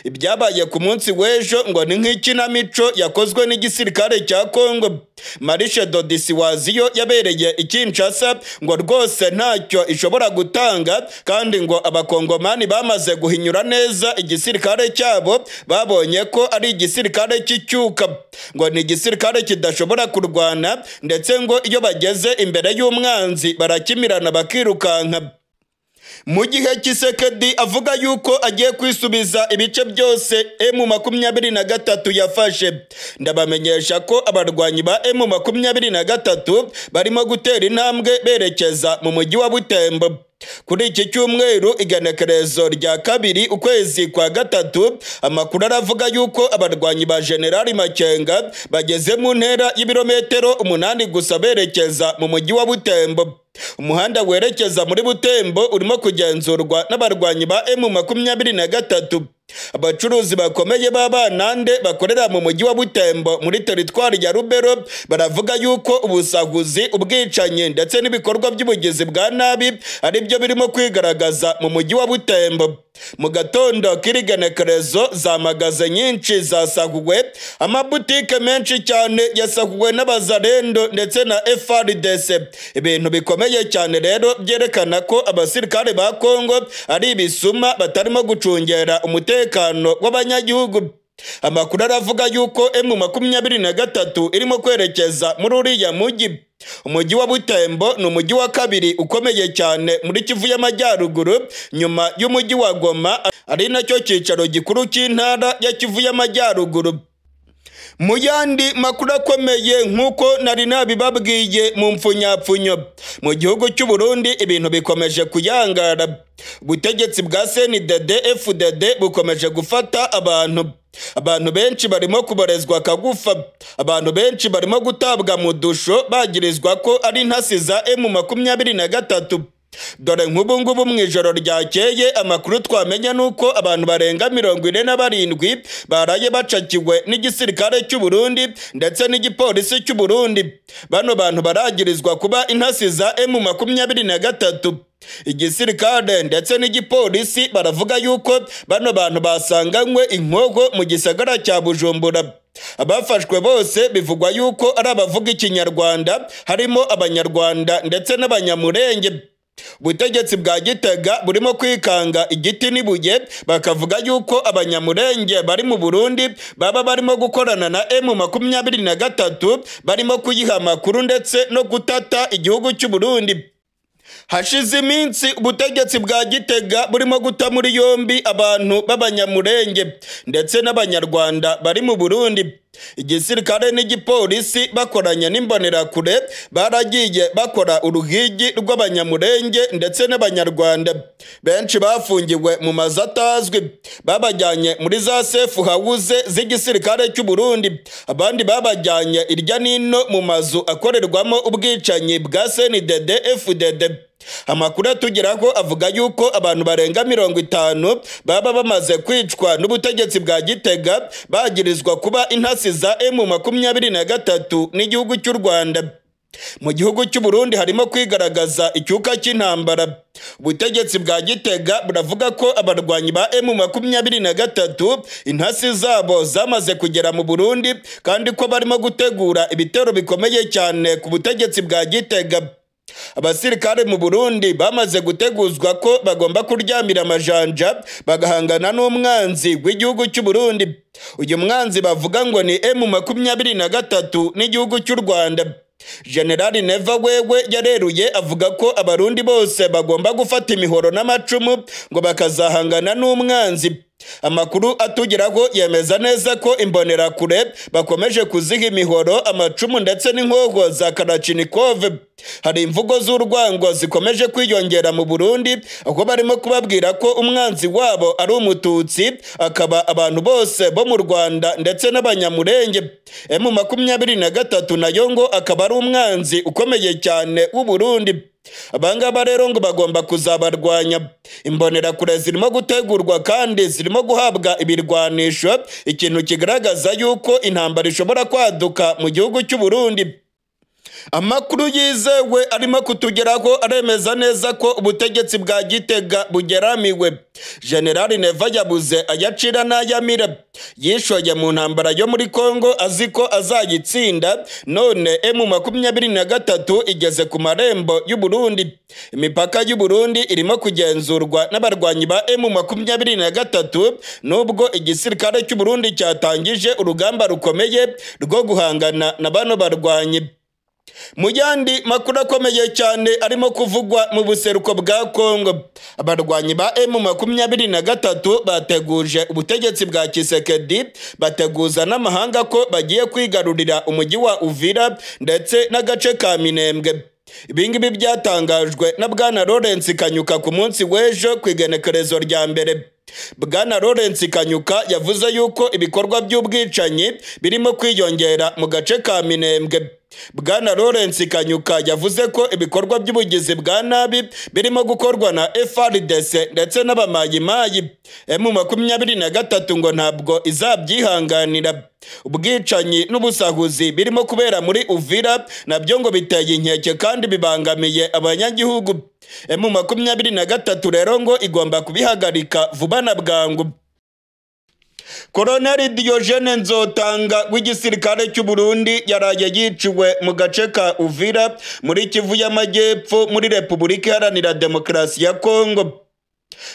Ibyabaye ku munsi w'ejo ngo ni nk'ikinamico yakozwe n'igisirikare cya Kongo. Marishe Dodisi waziyo yabereye i Kinshasa ngo rwose ntacyo ishobora gutanga, kandi ngo abakongomani bamaze guhinyura neza igisirikare cyabo, babonye ko ari igisirikare cy'icyuka, ngo ni igisirikare kidashobora kurwana, ndetse ngo iyo bageze imbere y'umwanzi barakimirana bakirukanka. Mu gihe Tshisekedi avuga yuko agiye kwisubiza ibice byose M23 yafashe, ndabamenyesha ko abarwanyi ba M23 barimo gutera intambwe berekeza mu mujyi wa Butembo. Kuri iki cyumweru igenekerezo rya 2 ukwezi kwa 3, amakuru aravuga yuko abarwanyi ba General Makenga bageze mu ntera y'ibirometero 8 gusa berekeza mu mujyi wa Butembo. Umuhanda werekeza muri Butembo urimo kugenzurwa n'abarwanyi ba M23. Abacuruzi bakomeye b'abanande bakorera mu mujyi wa Butembo muri teritwari ya Rubero baravuga yuko ubusahuzi, ubwicanyi ndetse n'ibikorwa by'ubugizi bwa nabi ari byo birimo kwigaragaza mu mujyi wa Butembo. Mu gatondo k'irigenekerezo za magaze nyinshi zasahuwe, amabutike menshi cyane yasahuwe n'abazarendo ndetse na FARDC. Ibintu bikomeye cyane rero byerekana ko abasirikare ba Kongo ari ibisuma batarimo gucungera umutekano w'abanyagihugu. Amakuru aravuga yuko M23 irimo kwerekeza muri uriya mujyi. Umujyi wa Butembo ni umujyi wa 2 ukomeye cyane muri Kivu y'Amajyaruguru nyuma y'umujyi wa Goma, ari nacyo cyicaro gikuru cy'intara ya Kivu y'Amajyaruguru. Mu yandi makuru akomeye nk'uko nari nabibabwiye mu mfunyapfunyo, mu gihugu cy'u Burundi ibintu bikomeje kuyangara. Ubutegetsi bwa CNDD FDD bukomeje gufata abantu benshi barimo kuborezwa kagufa, abantu benshi barimo gutabwa mu dusho bagirizwa ko ari intasi za M23. Dore nk'ubu ngubu mu ijoro ryakeye amakuru twamenya nuko abantu barenga 47 baraye bacakiwe n'igisirikare cy'u Burundi ndetse n'igipolisi cy'u Burundi. Bano bantu baragirizwa kuba intasi za M23. Igisirikare ndetse n'igipolisi baravuga yuko bano bantu basanganywe inkogo mu gisagara cya Bujumbura. Abafashwe bose bivugwa yuko ari abavuga ikinyarwanda, harimo abanyarwanda ndetse n'abanyamurenge. Ubutegetsi bwa Gitega burimo kwikanga igiti n'ibuye, bakavuga yuko abanyamurenge bari mu Burundi baba barimo gukorana na M23, barimo kuyiha amakuru ndetse no gutata igihugu cy'u Burundi. Hashize iminsi ubutegetsi bwa Gitega burimo guta muri yombi abantu b'abanyamurenge ndetse n'abanyarwanda bari mu Burundi. Igisirikare n'igipolisi bakoranye n'imbonerakure baragiye bakora uruhigi rw'abanyamurenge ndetse n'abanyarwanda. Benshi bafungiwe mu mazu atazwi, babajyanye muri za safe house z'igisirikare cy'u Burundi, abandi babajyanye irya nino mu mazu akorerwamo ubwicanyi bwa CNDD FDD. Amakuru atugeraho avuga yuko abantu barenga 50 baba bamaze kwicwa n'ubutegetsi bwa Gitega bagirizwa kuba intasi za M23 n'igihugu cy'u Rwanda. Mu gihugu cy'u Burundi harimo kwigaragaza icyuka cy'intambara. Ubutegetsi bwa Gitega buravuga ko abarwanyi ba M23 intasi zabo zamaze kugera mu Burundi, kandi ko barimo gutegura ibitero bikomeye cyane ku butegetsi bwa Gitega. Abasirikare mu Burundi bamaze guteguzwa ko bagomba kuryamira amajanja bagahangana n'umwanzi w'igihugu cy'u Burundi. Uyu mwanzi bavuga ngo ni M23 n'igihugu cy'u Rwanda. General Neva wewe yareruye avuga ko abarundi bose bagomba gufata imihoro n'amacumu ngo bakazahangana n'umwanzi. Amakuru atugeraho yemeza neza ko imbonerakure bakomeje kuziha imihoro, amacumu ndetse n'inkoho za Kalachnikov. Hari imvugo z'urwango zikomeje kwiyongera mu Burundi, aho barimo kubabwira ko umwanzi wabo ari umututsi, akaba abantu bose bo mu Rwanda ndetse n'abanyamurenge. M23 nayo ngo akaba ari umwanzi ukomeye cyane w'u Burundi. Abangaba rero ngo bagomba kuzabarwanya. Imbonerakure zirimo gutegurwa kandi zirimo guhabwa ibirwanisho, ikintu kigaragaza yuko intambara ishobora kwaduka mu gihugu cy'u Burundi. Amakuru yizewe arimo kutugeraho aremeza neza ko ubutegetsi bwa Gitega bugeramiwe. General Neva yabuze ayacira n'ayamira. Yishoye mu ntambara yo muri Kongo azi ko azayitsinda, none M23 igeze ku marembo y'u Burundi. Imipaka y'u Burundi irimo kugenzurwa n'abarwanyi ba M23, nubwo igisirikare cy'u Burundi cyatangije urugamba rukomeye rwo guhangana na bano barwanyi. Mu yandi makuru akomeye cyane arimo kuvugwa mu buseruko bwa Kongo, abarwanyi ba M23 bateguje ubutegetsi bwa Tshisekedi, bateguza n'amahanga ko bagiye kwigarurira umujyi wa Uvira ndetse n'agace ka Minembwe. Ibingibi byatangajwe na Bwana Lawrence Kanyuka ku munsi w'ejo ku igenekerezo rya mbere. Bwana Lawrence Kanyuka yavuze yuko ibikorwa by'ubwicanyi birimo kwiyongera mu gace ka Minembwe. Bwana Lawrence Kanyuka yavuze ko ibikorwa by'ubugizi bwa nabi birimo gukorwa na FARDC ndetse n'abamayimayi. M23 ngo ntabwo izabyihanganira. Ubwicanyi n'ubusahuzi birimo kubera muri Uvira nabyo ngo biteye inkeke kandi bibangamiye abanyagihugu. M23 rero ngo igomba kubihagarika vuba na bwangu. Colonel Diogene Nzotanga w'igisirikare cy'u Burundi yaraye yiciwe mu gace ka Uvira muri Kivu y'Amajyepfo muri Repubulika Iharanira Demokarasi ya Kongo.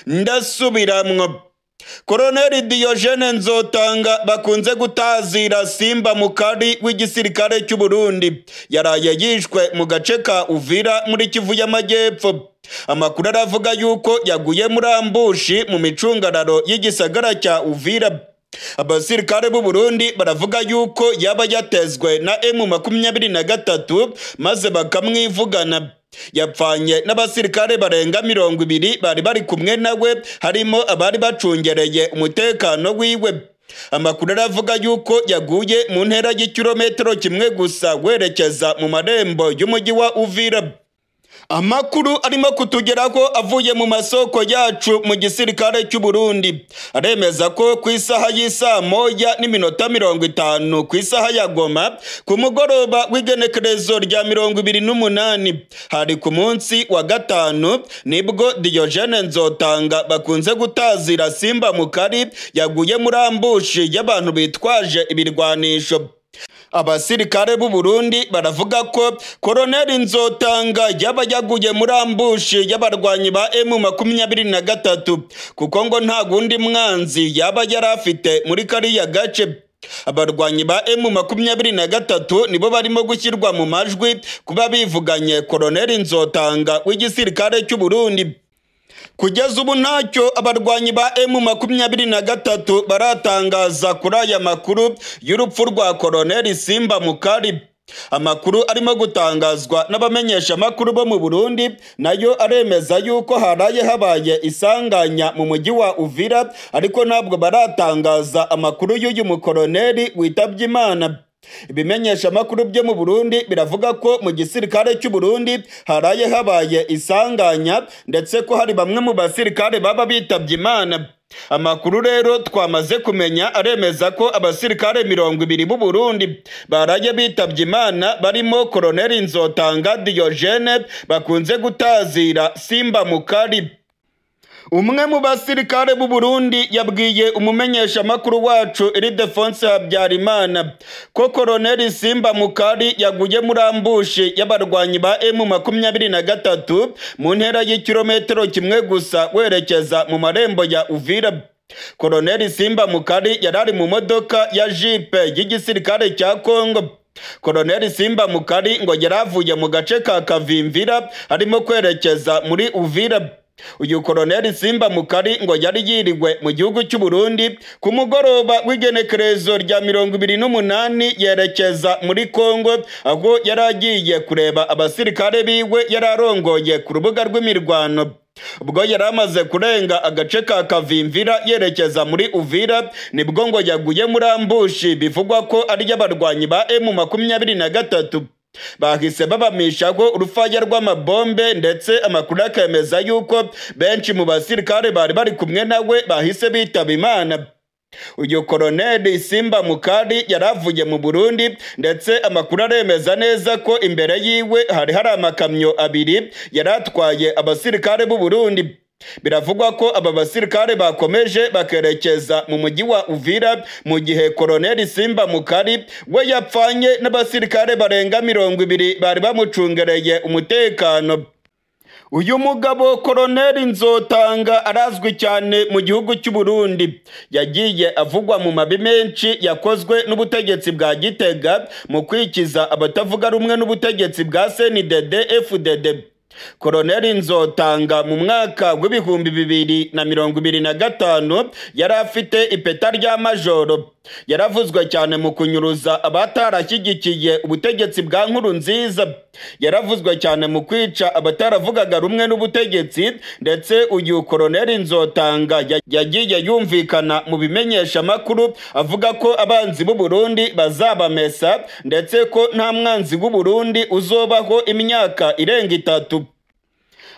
Ndasubiramwo. Colonel Diogene Nzotanga bakunze gutazira Simba Mukari w'igisirikare cy'u Burundi yaraye yishwe mu gace ka Uvira muri Kivu y'Amajyepfo. Amakuru aravuga yuko yaguye muri ambushi mu micungararo y'igisagara cya Uvira. Abasirikare b'u Burundi baravuga yuko yaba yatezwe na M23 maze bakamwivugana. Yapfanye n'abasirikare barenga 20 bari bari kumwe nawe, harimo abari bacungereye umutekano wiwe. Amakuru aravuga yuko yaguye mu ntera y'ikirometero kimwe gusa werekeza mu marembo y'umujyi wa Uvira. Amakuru arimo kutugeraho avuye mu masoko yacu mu gisirikare cy'u Burundi aremeza ko ku isaha y'isaa 1:50 ku isaha ya Goma ku mugoroba w'igenekerezo rya 28 hari ku munsi wa gatanu, nibwo Diogene Nzotanga bakunze gutazira Simba Mukari yaguye muri ambushi y'abantu bitwaje ibirwanisho. Abasirikare b'u Burundi baravuga ko Colonel Nzotanga yaba yaguye muri ambushi y'abarwanyi ba M23 kuko ngo nta gundi mwanzi yaba yarafite muri kariya gace. Abarwanyi ba M23 nibo barimo gushyirwa mu majwi kuba bivuganye Colonel Nzotanga w'igisirikare cy'u Burundi. Kugeza ubu ntacyo abarwanyi ba M23 baratangaza kuri aya makuru y'urupfu rwa Colonel Simba Mukari. Amakuru arimo gutangazwa n'abamenyesha amakuru bo mu Burundi nayo aremeza yuko haraye habaye isanganya mu mujyi wa Uvira, ariko ntabwo baratangaza amakuru y'uyu mukoloneli witabye Imana. Ibimenyesha amakuru byo mu Burundi biravuga ko mu gisirikare cy'u Burundi haraye habaye isanganya ndetse ko hari bamwe mu basirikare baba bitabye Imana. Amakuru rero twamaze kumenya aremeza ko abasirikare 20 b'u Burundi baraye bitabye Imana, barimo Colonel Nzotanga Diogene bakunze gutazira Simba Mukari. Umwe mu basirikare b'u Burundi yabwiye umumenyesha makuru wacu Ildefonse Habyarimana ko Colonel Simba Mukari yaguye muri ambushi y'abarwanyi ba M23 mu ntera y'ikirometero kimwe gusa werekeza mu marembo ya Uvira. Colonel Simba Mukari yarari mu modoka ya jipe y'igisirikare cya Kongo. Colonel Simba Mukari ngo yaravuye mu gace ka Kavimvira arimo kwerekeza muri Uvira. Uyu Koloneli Simba Mukari ngo yari yiriwe mu gihugu cy'u Burundi ku mugoroba w'igenekerezo rya 28 yerekeza muri Kongo, aho yari agiye kureba abasirikare biwe yari arongoye ku rubuga rw'imirwano. Ubwo yari amaze kurenga agace ka Kavimvira yerekeza muri Uvira, nibwo ngo yaguye muri ambushi bivugwa ko ari y'abarwanyi ba M23. Bahise babamishaho urufaya rw'amabombe, ndetse amakuru akemeza yuko benshi mu basirikare bari bari kumwe nawe bahise bitaba Imana. Uyu Koloneli Simba Mukari yaravuye mu Burundi, ndetse amakuru aremeza neza ko imbere yiwe hari amakamyo abiri yaratwaye abasirikare b'u Burundi. Biravugwa ko aba basirikare bakomeje bakerekeza mu mujyi wa Uvira, mu gihe Koloneli Simba Mukari we yapfanye n'abasirikare barenga 20 bari bamucungereye umutekano. Uyu mugabo Koloneli Nzotanga arazwi cyane mu gihugu cy'u Burundi. Yagiye avugwa mu mabi menshi yakozwe n'ubutegetsi bwa Gitega mu kwikiza abatavuga rumwe n'ubutegetsi bwa CNDD FDD. Koloneli Nzotanga mu mwaka w'2025 yari afite ipeta rya majoro. Yaravuzwe cyane mu kunyuruza abatarashyigikiye ubutegetsi bwa Nkurunziza. Yaravuzwe cyane mu kwica abataravugaga rumwe n'ubutegetsi, ndetse uyu Koloneli Nzotanga yagiye yumvikana mu bimenyesha makuru avuga ko abanzi b'u Burundi bazabamesa, ndetse ko nta mwanzi w'u Burundi uzobaho imyaka irenga 3.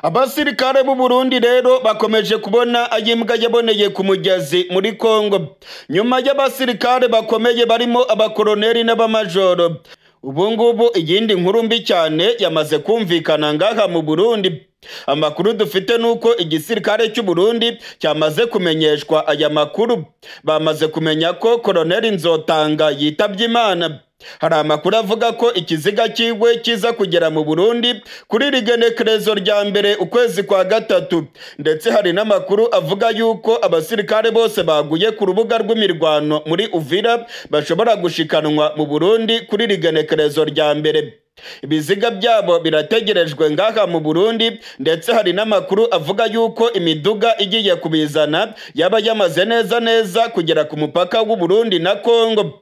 Abasirikare b'u Burundi rero bakomeje kubona ayimbwa yaboneye ku mugezi muri Kongo. Nyuma y'abasirikare bakomeye barimo abakoloneli n'abamajoro, ubu ngubu iyindi nkuru mbi cyane yamaze kumvikana ngaha mu Burundi. Amakuru dufite nuko igisirikare cy'u Burundi cyamaze kumenyeshwa aya makuru. Bamaze kumenya ko Koloneli Nzotanga yitabye Imana. Hari amakuru avuga ko ikiziga cyiwe kiza kugera mu Burundi kuri rigenekerezo rya 1 ukwezi kwa 3, ndetse hari n'amakuru avuga yuko abasirikare bose baguye ku rubuga rw'imirwano muri Uvira bashobora gushikanwa mu Burundi kuri rigenekerezo rya 1. Ibiziga byabo birategerejwe ngaha mu Burundi, ndetse hari n'amakuru avuga yuko imiduga igiye kubizana yaba yamaze neza neza kugera ku mupaka w'u Burundi na Kongo.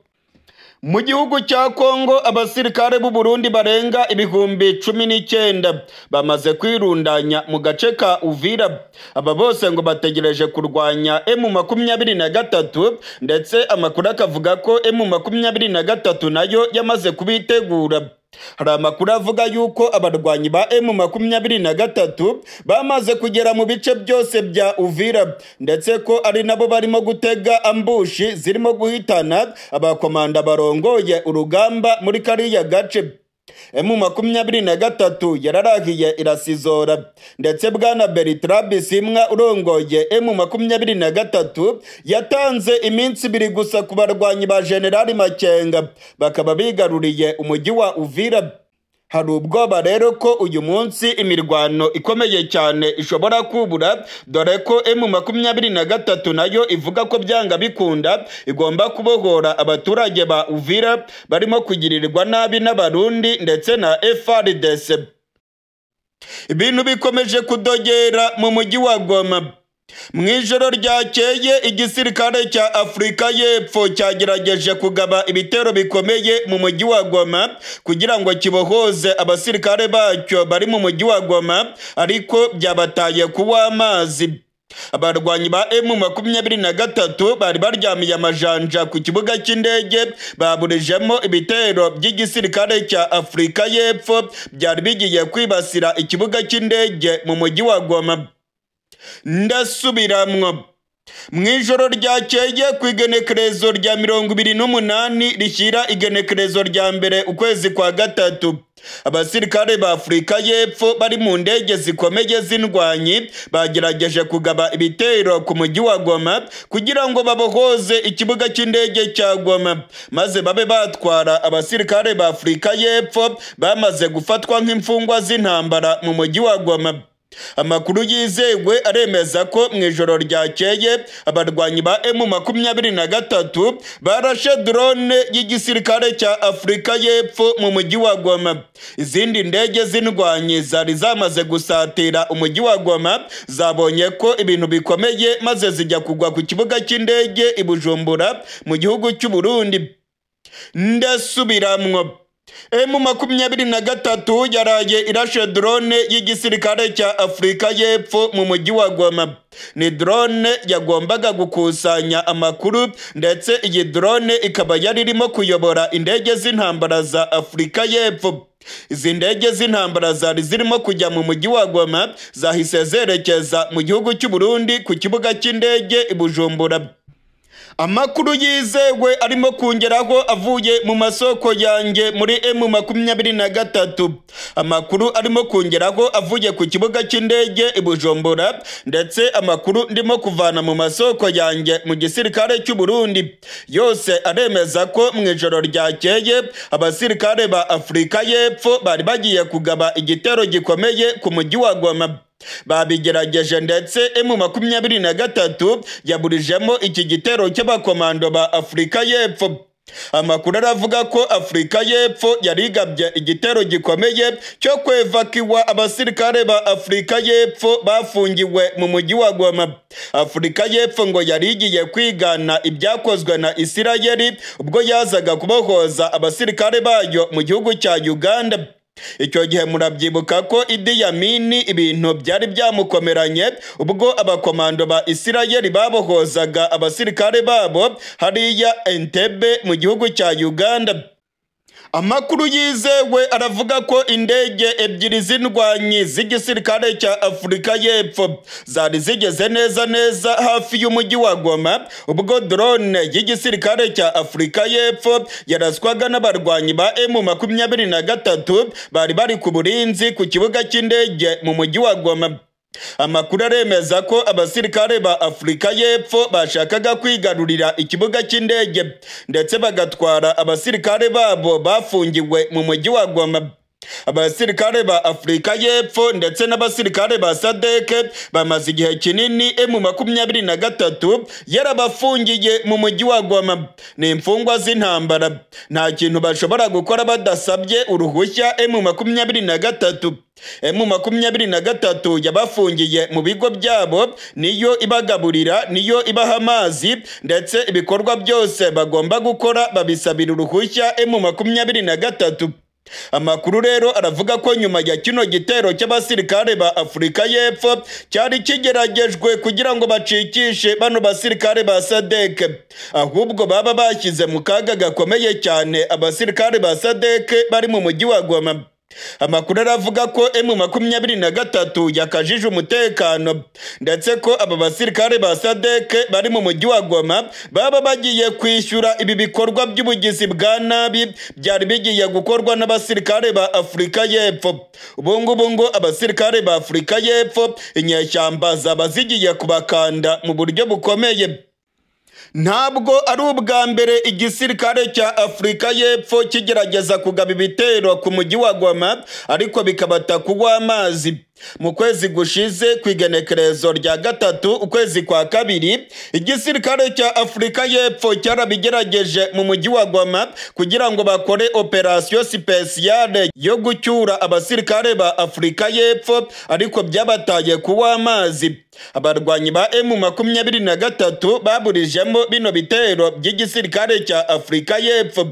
Mu gihugu cya Kongo abasirikare b'u Burundi barenga 19,000 bamaze kwirundanya mu gace ka Uvira. Aba bose ngo bategereje kurwanya M23, ndetse amakuru akavuga ko M23 nayo yamaze kubitegura. Hari amakuru avuga yuko abarwanyi ba M23 bamaze kugera mu bice byose bya Uvira, ndetse ko ari nabo barimo gutega ambushi zirimo guhitana abakomanda barongoye urugamba muri kariya gace. M23 yararahiye irasizora, ndetse bwana Bertrand Bisimwa urongoye M23 yatanze iminsi 2 gusa ku barwanyi ba General Makenga bakaba bigaruriye umujyi wa Uvira. Hari ubwoba rero ko uyu munsi imirwano ikomeye cyane ishobora kubura, dore ko M23 nayo ivuga ko byanga bikunda igomba kubohora abaturage ba Uvira barimo kugirirwa nabi n'Abarundi ndetse na FARDC. Ibintu bikomeje kudogera mu mujyi wa Goma. Mu ijoro ryakeye igisirikare cya Afurika y'Epfo cyagerageje kugaba ibitero bikomeye mu mujyi wa Goma kugira ngo kibohoze abasirikare bacyo bari mu mujyi wa Goma, ariko byabataye kuwa amazi. Abarwanyi ba M23 bari baryamiye amajanja ku kibuga cy'indege baburijemo ibitero by'igisirikare cya Afurika y'Epfo byari bigiye kwibasira ikibuga cy'indege mu mujyi wa Goma. Ndasubiramwo. Mu ijoro ryakeye ku igenekerezo rya 28 rishyira igenekerezo rya 1 ukwezi kwa 3, abasirikare ba Afurika y'Epfo bari mu ndege zikomeye z'indwanyi bagerageje kugaba ibitero ku mujyi wa Goma kugira ngo babohoze ikibuga cy'indege cya Goma, maze babe batwara abasirikare ba Afurika y'Epfo bamaze gufatwa nk'imfungwa z'intambara mu mujyi wa Goma. Amakuru yizewe aremeza ko mu ijoro ryakeye abarwanyi ba M23 barashe drone y'igisirikare cya Afurika y'Epfo mu mujyi wa Goma. Izindi ndege z'indwanyi zari zamaze gusatira umujyi wa Goma zabonye ko ibintu bikomeye maze zijya kugwa ku kibuga cy'indege i Bujumbura mu gihugu cy'u Burundi. Ndasubiramwo, M23 yaraye irashe drone y'igisirikare cya Afurika y'Epfo mu mujyi wa Goma. Ni drone yagombaga gukusanya amakuru, ndetse iyi drone ikaba yari irimo kuyobora indege z'intambara za Afurika y'Epfo. Izi ndege z'intambara zari zirimo kujya mu mujyi wa Goma zahise zerekeza mu gihugu cy'u Burundi ku kibuga cy'indege i Bujumbura. Amakuru yizewe arimo kongeraho avuye mu masoko yanjye muri M23. Amakuru arimo kongeraho avuye ku kibuga cy'indege i Bujumbura, ndetse amakuru ndimo kuvana mu masoko yanjye mu gisirikare cy'u Burundi yose aremeza ko mu ijoro ryakeye abasirikare ba Afurika y'Epfo bari bagiye kugaba igitero gikomeye ku mujyi wa Goma. Babigerageje ndetse M23 yaburijemo iki gitero cy'abakomando ba Afurika y'Epfo. Amakuru aravuga ko Afurika y'Epfo yarigabye igitero gikomeye cyo kwevakiwa abasirikare ba Afurika y'Epfo bafungiwe mu mujyi wa Goma. Afurika y'Epfo ngo yarigiye kwigana ibyakozwe na Isirayeli ubwo yazaga kubohoza abasirikare bayo mu gihugu cya Uganda. Icyo gihe murabyibuka ko Idi Amin ibintu byari byamukomeranye ubwo abakomando ba Isirayeli babohozaga abasirikare babo hariya Entebbe mu gihugu cya Uganda. Amakuru yizewe aravuga ko indege ebyiri z'indwanyi z'igisirikare cya Afurika y'Epfo zari zigeze neza neza hafi y'umujyi wa Goma ubwo drone y'igisirikare cya Afurika y'Epfo yaraswaga n'abarwanyi ba M23 bari bari ku burinzi ku kibuga cy'indege mu mujyi wa Goma. Amakuru aremeza ko abasirikare ba Afurika y'Epfo bashakaga kwigarurira ikibuga cy'indege ndetse bagatwara abasirikare babo bafungiwe mu mujyi wa Goma. Abasirikare ba Afurika y'Epfo ndetse n'abasirikare ba SADC bamaze igihe kinini M23 yarabafungiye mu mujyi wa Goma. Ni imfungwa z'intambara, nta kintu bashobora gukora badasabye uruhushya M23. M23 yabafungiye mu bigo byabo, niyo ibagaburira, niyo ibaha amazi, ndetse ibikorwa byose bagomba gukora babisabira uruhushya M23. Amakuru rero aravuga ko nyuma ya kino gitero cy'abasirikare ba Afurika y'Epfo cyari kigeragejwe kugira ngo bacikishe bano basirikare ba SADC, ahubwo baba bashyize mu kaga gakomeye cyane abasirikare ba SADC bari mu mujyi wa Goma. Amakuru aravuga ko M23 yakajije umutekano, ndetse ko aba basirikare ba SADC bari mu mujyi wa Goma baba bagiye kwishyura ibi bikorwa by'ubugizi bwa nabi byari bigiye gukorwa n'abasirikare ba Afurika y'Epfo. Ubu ngubu ngo abasirikare ba Afurika y'Epfo inyeshyamba zaba zigiye kubakanda mu buryo bukomeye. Ntabwo ari ubwa mbere igisirikare cya Afurika y'Epfo kigerageza kugaba ibitero ku mujyi wa Goma, ariko bikabata kugwa amazi. Mu kwezi gushize ku igenekerezo rya 3 ukwezi kwa 2, igisirikare cya Afurika y'Epfo cyarabigerageje mu mujyi wa Goma kugira ngo bakore operation spéciale yo gucyura abasirikare ba Afurika y'Epfo, ariko byabataye kuwa amazi. Abarwanyi ba M23 baburijemo bino bitero by'igisirikare cya Afurika y'Epfo.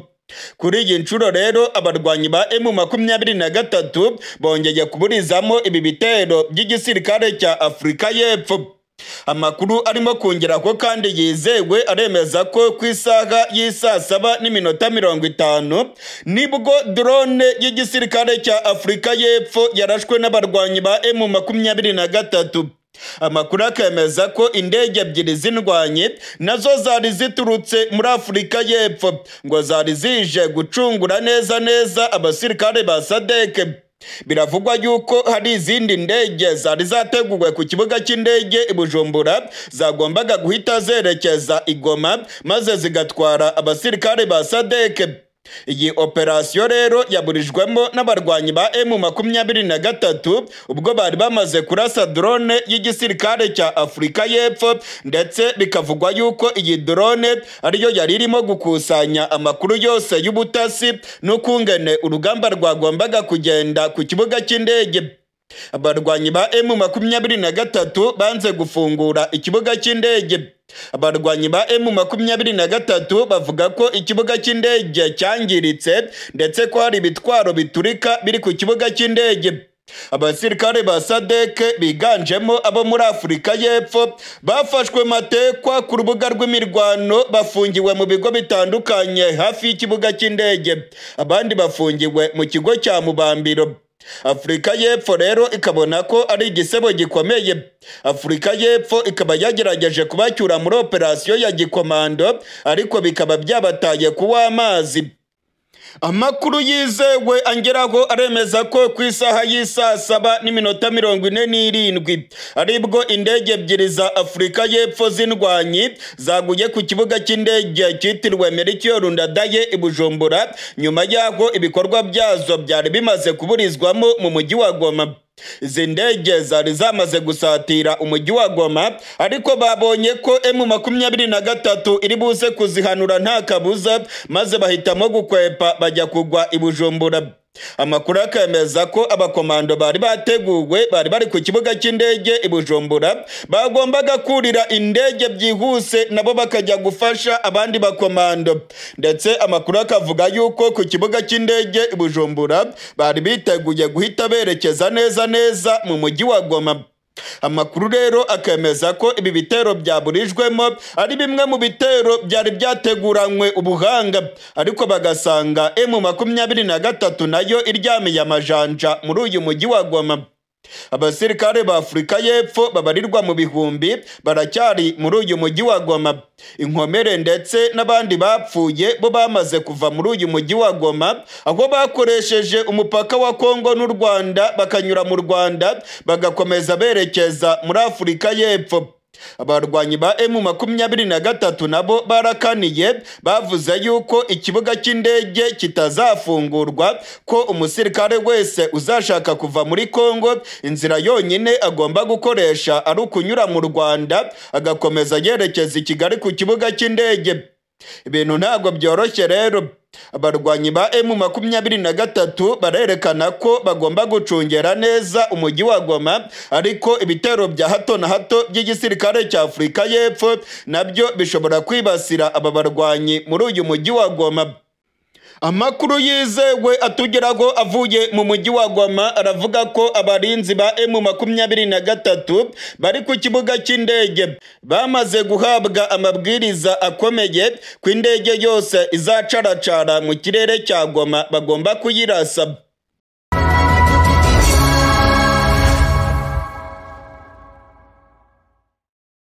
Kuri iyi nshuro rero abarwanyi ba M23 bongeye kuburizamo ibi bitero by'igisirikare cya Afurika y'Epfo. Amakuru arimo kongera ko kandi yizewe aremeza ko ku isaha y'isaa 7:50 nibwo drone y'igisirikare cya Afurika y'Epfo yarashwe n'abarwanyi ba M23. Amakuru akemeza ko indege ebyiri z'indwanyi nazo zari ziturutse muri Afurika y'Epfo ngo zari zije gucungura neza neza abasirikare ba SADC. Biravugwa yuko hari izindi ndege zari zateguwe ku kibuga cy'indege i Bujumbura zagombaga guhita zerekeza i Goma maze zigatwara abasirikare ba SADC. Iyi operasiyo rero yaburijwemo n'abarwanyi ba M23 ubwo bari bamaze kurasa drone y'igisirikare cya Afurika y'Epfo, ndetse bikavugwa yuko iyi drone ariyo yari irimo gukusanya amakuru yose y'ubutasi n'ukungene urugamba rwagombaga kugenda ku kibuga cy'indege. Abarwanyi ba M23 banze gufungura ikibuga cy'indege. Abarwanyi ba M23 bavuga ko ikibuga cy'indege cyangiritse ndetse ko hari ibitwaro biturika biri ku kibuga cy'indege. Abasirikare ba SADC biganjemo abo muri Afurika y'Epfo bafashwe matekwa ku rubuga rw'imirwano, bafungiwe mu bigo bitandukanye hafi y'ikibuga cy'indege, abandi bafungiwe mu kigo cya Mubambiro. Afurika y'Epfo rero ikabona ko ari igisebo gikomeye. Afurika y'Epfo ikaba yagerageje kubacyura muri operasiyo ya gikomando, ariko bikaba byabataye kuwa amazi. Amakuru yizewe angeraho aremeza ko ku isaha y'isaa 7:47 aribwo indege ebyiri za Afurika y'Epfo z'indwanyi zaguye ku kibuga cy'indege cyitiriwe Melchior Ndadaye i Bujumbura, nyuma y'aho ibikorwa byazo byari bimaze kuburizwamo mu mujyi wa Goma. Izi ndege zari zamaze gusatira umujyi wa Goma, ariko babonye ko M23 iri buze kuzihanura nta kabuza, maze bahitamo gukwepa bajya kugwa i Bujumbura. Amakuru akemeza ko abakomando bari bateguwe bari bari ku kibuga cy'indege i Bujumbura bagombaga kurira indege byihuse nabo bakajya gufasha abandi bakomando, ndetse amakuru akavuga yuko ku kibuga cy'indege i Bujumbura bari biteguye guhita berekeza neza neza mu mujyi wa Goma. Amakuru rero akemeza ko ibi bitero byaburijwemo ari bimwe mu bitero byari byateguranywe ubuhanga, ariko bagasanga M23 nayo iryamiye amajanja muri uyu mujyi wa Goma. Abasirikare ba Afurika y'Epfo babarirwa mu bihumbi baracyari muri uyu mujyi wa Goma. Inkomere ndetse n'abandi bapfuye bo bamaze kuva muri uyu mujyi wa Goma, aho bakoresheje umupaka wa Kongo n'u Rwanda bakanyura mu Rwanda bagakomeza berekeza muri Afurika y'Epfo. Abarwanyi ba M23 nabo barakaniye, bavuze yuko ikibuga cy'indege kitazafungurwa, ko umusirikare wese uzashaka kuva muri Kongo inzira yonyine agomba gukoresha ari ukunyura mu Rwanda agakomeza yerekeza i Kigali ku kibuga cy'indege. Ibintu ntabwo byoroshye rero. Abarwanyi ba M23 barerekana ko bagomba gucungera neza umujyi wa Goma, ariko ibitero bya hato na hato by'igisirikare cya Afurika y'Epfo nabyo bishobora kwibasira aba barwanyi muri uyu mujyi wa Goma. Amakuru yizewe atugeraho avuye mu mujyi wa Goma aravuga ko abarinzi ba M23 bari ku kibuga cy'indege bamaze guhabwa amabwiriza akomeye ku indege yose izacaracara mu kirere cya Goma bagomba kuyirasa.